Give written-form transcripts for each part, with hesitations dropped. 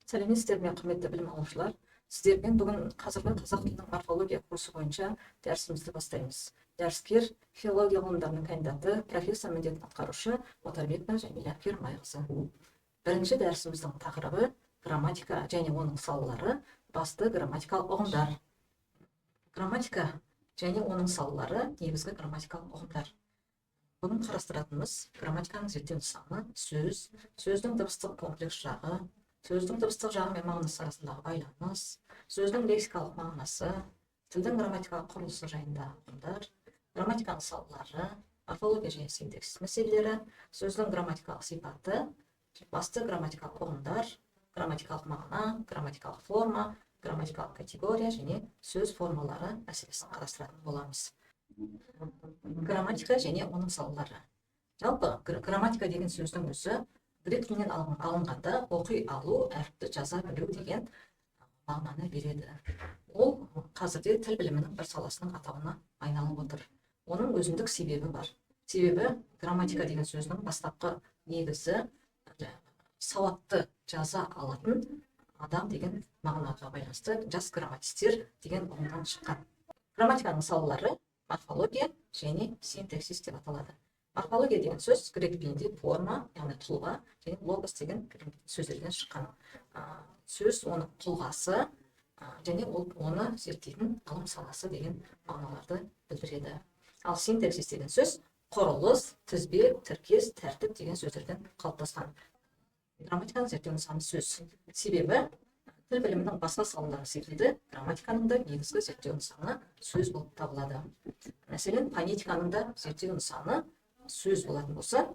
Сәлеметсіздер ме, құрметті білім алушылар! Сіздермен бүгін қазіргі қазақ тілінің морфология курсы бойынша дәрісімізді бастаймыз. Дәріскер — филология ғылымдарының кандидаты, профессор міндетін атқарушы Отарбекова Жәмила Керімбайқызы. Бірінші дәрісіміздің тақырыбы — грамматика және оның салалары, басты грамматикалық ұғымдар. Грамматика және оның салалары, негізгі грамматикалық ұғымдар. Бүгін қарастыратынымыз: грамматиканың зерттеу нысаны сөз, сөздің дыбыстық комплекс жағы, сөздің дыбыстық жағы мен мағынасы арасындағы байланыс, сөздің лексикалық мағынасы, тілдің грамматикалық құрылысы жайында ұғымдар, грамматиканың салалары, морфология және синтаксис мәселелері, сөздің грамматикалық сипаты, басты грамматикалық ұғымдар, грамматикалық мағына, грамматикалық форма, грамматикалық категория және сөз формалары мәселесін қарастыратын боламыз. Грамматика және оның салалары. Жалпы грамматика деген сөздің өзі грек тілінен алынғанда оқи алу, әріпті жаза білу деген мағынаны береді. Ол қазірде тіл білімінің бір саласының атауына айналып отыр. Оның өзіндік себебі бар. Себебі грамматика деген сөздің бастапқы негізі сауатты жаза алатын адам деген мағынаға байланысты жас грамматистер деген ұғымнан шыққан. Грамматиканың салалары морфология және синтаксис деп аталады. Морфология деген сөз грек тілінде форма, яғни тұлға, және логос деген сөздерден шыққан. Сөз оның тұлғасы және ол оны зерттейтін ғылым саласы деген мағыналарды білдіреді. Ал синтаксис деген сөз құрылыс, тізбек, тіркес, тәртіп деген сөздерден қалыптасқан. Грамматиканың зерттеу нысаны сөз. Себебі тіл білімінің басқа салалары секілді грамматиканың да негізгі зерттеу нысаны сөз болып табылады. Мәселен, фонетиканың да зерттеу нысаны сөз болатын болса,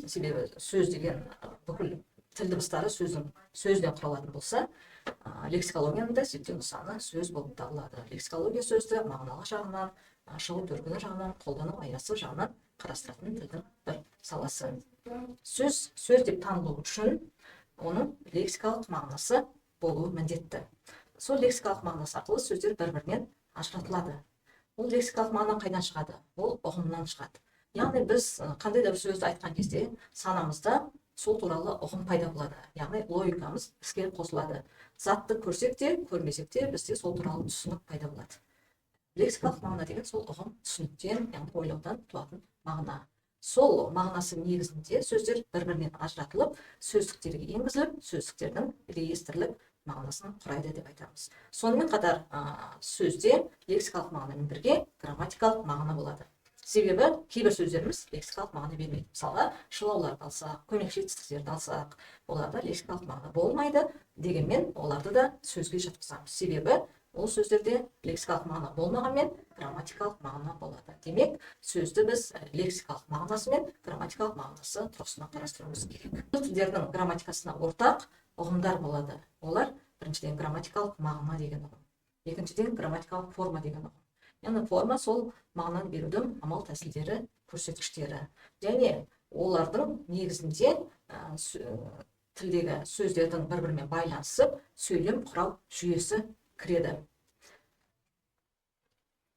себебі сөз деген бүкіл тіл дыбыстары сөздің сөзден құралатын болса, лексикологияның да зерттеу нысаны сөз болып табылады. Лексикология сөзді мағыналық жағынан, шығу төркіні жағынан, қолдану аясы жағынан қарастыратын тілдің бір саласы. Сөз сөз деп танылу үшін оның лексикалық мағынасы болуы міндетті. Сол лексикалық мағынасы арқылы сөздер бір-бірінен ажыратылады. Ол лексикалық мағына қайдан шығады? Ол ұғымнан шығады. Яғни біз қандай да бір сөзді айтқан кезде санамызда сол туралы ұғым пайда болады. Яғни логикамыз іске қосылады. Затты көрсек те, көрмесек те, бізде сол туралы түсінік пайда болады. Лексикалық мағына деген сол ұғым, түсініктен, яғни ойлаудан туатын мағына. Сол мағынасы негізінде сөздер бір-бірінен ажыратылып, сөздіктерге енгізіліп, сөздіктердің реестрлік мағынасын құрайды деп айтамыз. Сонымен қатар сөзде лексикалық мағынамен бірге грамматикалық мағына болады. Себебі кейбір сөздеріміз лексикалық мағына бермейді. Мысалға, шылауларды алсақ, көмекші етістіктерді алсақ, оларда лексикалық мағына болмайды, дегенмен оларды да сөзге жатқызамыз. Себебі ол сөздерде лексикалық мағына болмағанмен грамматикалық мағына болады. Демек, сөзді біз лексикалық мағынасы мен грамматикалық мағынасы тұрғысынан қарастыруымыз керек. Тілдердің грамматикасына ортақ ұғымдар болады. Олар біріншіден грамматикалық мағына деген ұғым, екіншіден грамматикалық форма деген ұғым. Яғни форма сол мағынаны берудің амал тәсілдері, көрсеткіштері. Және олардың негізінде тілдегі сөздердің бір-бірімен байланысып, сөйлем құрау жүйесі кіреді.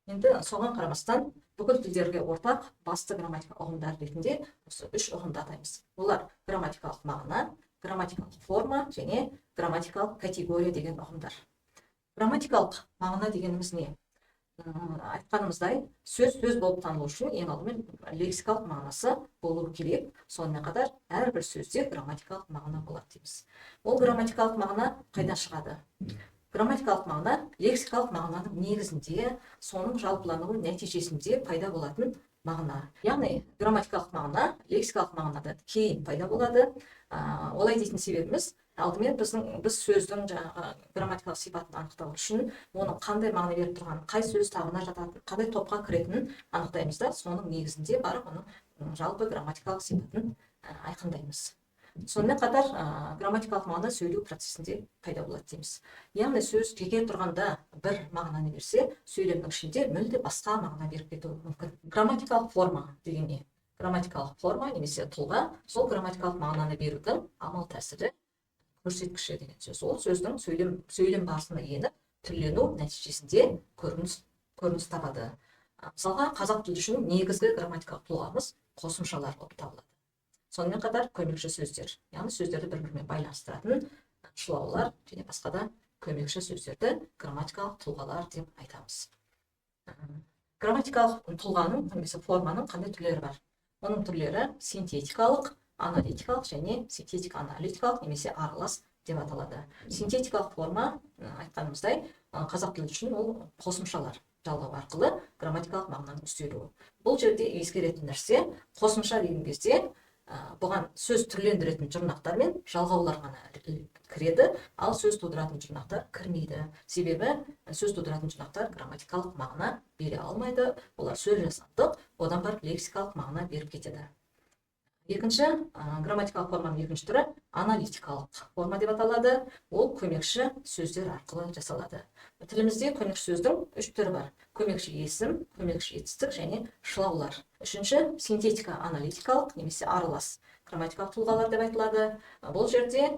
Енді соған қарамастан бүкіл тілдерге ортақ басты грамматика ұғымдары ретінде осы үш ұғымды атаймыз. Олар грамматикалық мағына, грамматикалық форма және грамматикалық категория деген ұғымдар. Грамматикалық мағына дегеніміз не? Айтқанымыздай, сөз сөз болып танылу үшін ең алдымен лексикалық мағынасы болу керек. Сонымен қатар әрбір сөзде грамматикалық мағына болады дейміз. Ол грамматикалық мағына қайдан шығады? Грамматикалық мағына лексикалық мағынаның негізінде, соның жалпылануы нәтижесінде пайда болатын мағына. Яғни грамматикалық мағына лексикалық мағынадан кейін пайда болады. Олай дейтін себебіміз, алдымен біз сөздің жаңағы грамматикалық сипатын анықтау үшін оның қандай мағына беріп тұрғанын, қай сөз табына жататынын, қандай топқа кіретінін анықтаймыз да, соның негізінде барып оның жалпы грамматикалық сипатын айқындаймыз. Сонымен қатар грамматикалық мағына сөйлеу процесінде пайда болады дейміз. Яғни сөз жеке тұрғанда бір мағынаны берсе, сөйлемнің ішінде мүлде басқа мағына беріп кетуі мүмкін. Грамматикалық форма деген не? Грамматикалық форма немесе тұлға сол грамматикалық мағынаны берудің амал тәсілі, көрсеткіші деген сөз. Ол сөздің сөйлем барысына еніп, түрлену нәтижесінде көрініс табады. Мысалға, қазақ тілі үшін негізгі грамматикалық тұлғамыз қосымшалар болып табылады. Сонымен қатар көмекші сөздер, яғни сөздерді бір-бірімен байланыстыратын шылаулар және басқа да көмекші сөздерді грамматикалық тұлғалар деп айтамыз. Грамматикалық тұлғаның немесе форманың қандай түрлері бар? Оның түрлері синтетикалық, аналитикалық және синтетик-аналитикалық немесе аралас деп аталады. Синтетикалық форма, айтқанымыздай, қазақ тілі үшін ол қосымшалар жалғау арқылы грамматикалық мағынаның үстелуі. Бұл жерде ескеретін нәрсе, қосымша деген кезде бұған сөз түрлендіретін жұрнақтар мен жалғаулар ғана кіреді, ал сөз тудыратын жұрнақтар кірмейді. Себебі сөз тудыратын жұрнақтар грамматикалық мағына бере алмайды, олар сөз жасандық, одан барып лексикалық мағына беріп кетеді. Екінші, грамматикалық форманың екінші түрі аналитикалық форма деп аталады. Ол көмекші сөздер арқылы жасалады. Тілімізде көмекші сөздің үш түрі бар: көмекші есім, көмекші етістік және шылаулар. Үшінші, синтетика аналитикалық немесе аралас грамматикалық тұлғалар деп айтылады. Бұл жерде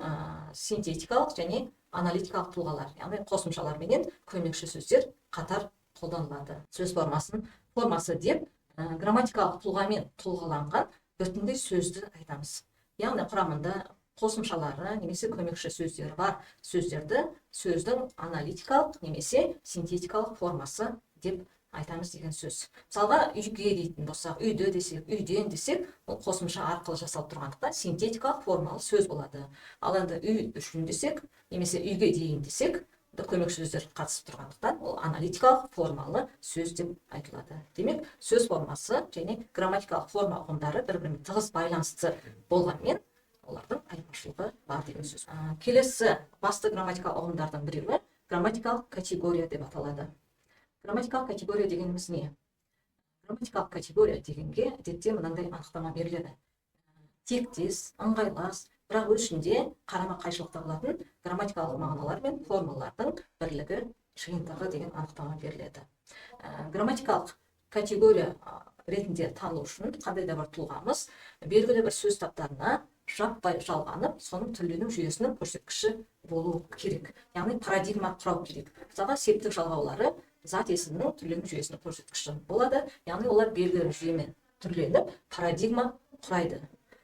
синтетикалық және аналитикалық тұлғалар, яғни қосымшалар менен көмекші сөздер қатар қолданылады. Сөз формасы деп грамматикалық тұлғамен тұлғаланған бүтіндей сөзді айтамыз. Яғни құрамында қосымшалары немесе көмекші сөздері бар сөздерді сөздің аналитикалық немесе синтетикалық формасы деп айтамыз деген сөз. Мысалға, үйге дейтін болсақ, үйді десек, үйден десек, ол қосымша арқылы жасалып тұрғандықтан синтетикалық формалы сөз болады. Ал енді үй үшін десек немесе үйге дейін десек, көмекші сөздер қатысып тұрғандықтан ол аналитикалық формалы сөз деп айтылады. Демек, сөз формасы және грамматикалық форма ұғымдары бір-бірімен тығыз байланысты болғанмен, олардың айырмашылығы бар деген сөз. Келесі басты грамматикалық ұғымдардың біреуі грамматикалық категория деп аталады. Грамматикалық категория дегеніміз не? Грамматикалық категория дегенге әдетте мынандай анықтама беріледі: тектес, ыңғайлас, бірақ өз ішінде қарама-қайшылықта болатын грамматикалық мағыналар мен формалардың бірлігі, жиынтығы деген анықтама беріледі. Грамматикалық категория ретінде танылу үшін қандай да бір тұлғамыз белгілі бір сөз таптарына жаппай жалғанып, соның түрлену жүйесінің көрсеткіші болу керек, яғни парадигма құрау керек. Мысалға, септік жалғаулары зат есімнің түрлену жүйесінің көрсеткіші болады, яғни олар белгілі бір жүйемен түрленіп, парадигма құрайды.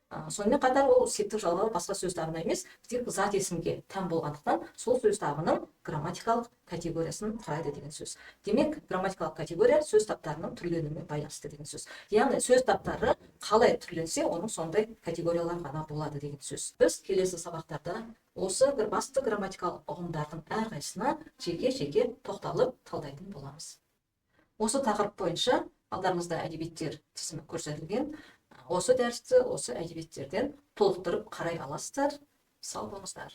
Сонымен қатар ол септік жалғау басқа сөз табына емес, тек зат есімге тән болғандықтан, сол сөз табының грамматикалық категориясын құрайды деген сөз. Демек, грамматикалық категория сөз таптарының түрленуімен байланысты деген сөз. Яғни сөз таптары қалай түрленсе, оның сондай категориялар ғана болады деген сөз. Біз келесі сабақтарда осы бір басты грамматикалық ұғымдардың әрқайсысына жеке-жеке тоқталып талдайтын боламыз. Осы тақырып бойынша алдарыңызда әдебиеттер тізімі көрсетілген. Осы дәрісті осы әдебиеттерден толықтырып қарай аласыздар. Сау болыңыздар.